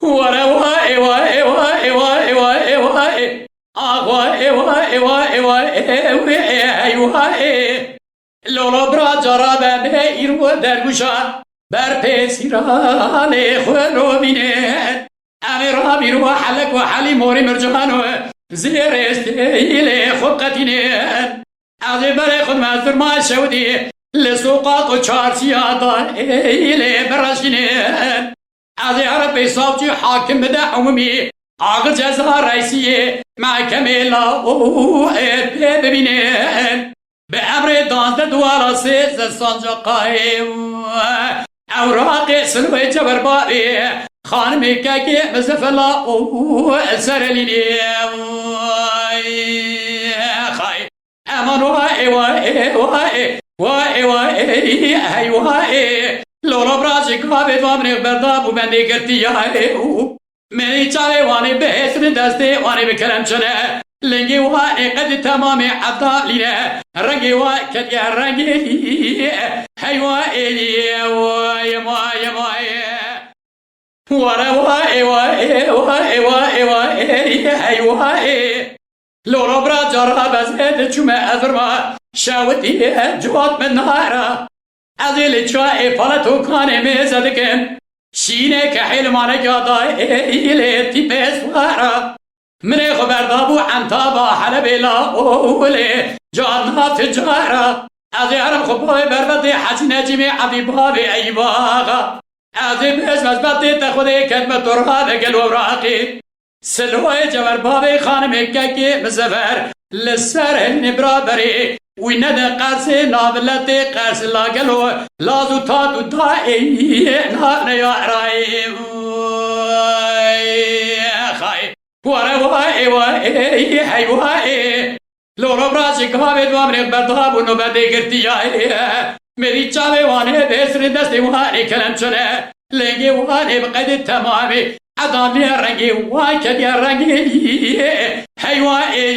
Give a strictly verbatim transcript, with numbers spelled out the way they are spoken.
Were wa ê wa ê wa ê wa ê wa ê wa ê. Ax wa ê wa ê wa ê wa ê wê ê hey wa ê. Lolo bira cara be bê îro dergûşa ber pê sîranê xwe lovîne. Em ê rabîr wa helek wa helî morî mircano zêrê stêlê xwe qetîne. Ez ê berê xwe me zirma şewdî li soqat û çarşiya da êlê bireşîne. Ez ê here pê savcî hakim bide umumî, axir ceza reysiyê mehkemê la û ê pê bibîne. Bi emrê danzdeh duwara sê ze sancaqa ê ewraqê silwê cewerbavê xanimê kekê mizifila û serelînê. Xay. Eman wa ê wa ê wa ê wa ê wa ê hey wa ê. Lolo bira ji gavê va minê berda bû bendê girtiya ê û. Menî çavê wanê bi hêsirî destê wanê bi kerem çine. Lingê wanê qedî temamê evdalîne. Rengê wa ketiye rengê hey wa ê yê wa yê ma yê ma yê. Were wa ê wa ê wa ê wa ê wa ê hey wa ê. Lolo bira cara bezê diçûme ezirma şewitî civat min nara. Ez ê li çiyayê paleto kanê mêze dikim. Şînê kehê li manekya dayê îlê tîpê swara. Minê xwe berdabû entaba Helebê la olê ca nav ticara. Ez ê herim xwe bavê berbetê Hecî Necîmê Evî bavê Eyîbaxa. Ez ê bêjim ez betê te xwedê ketme torave gelo raqî. Siloyê cewer bavê xanimê kekê mizever li ser hilnê biraberê wî nede qersê naviletê qers la gelo laz û tat û dayê nane ya erayê. Xay. Were wa ê wa ê hey wa ê. Lolo bira ji gavê dwa mirêx berdabû nobetê girtiyayê. Mêrî çavê wanê bêsirê destê wanê kelemçine. Lêngê wanê bi qedê temamê. Edamiye rengê wan kediye rengê hey wa ê.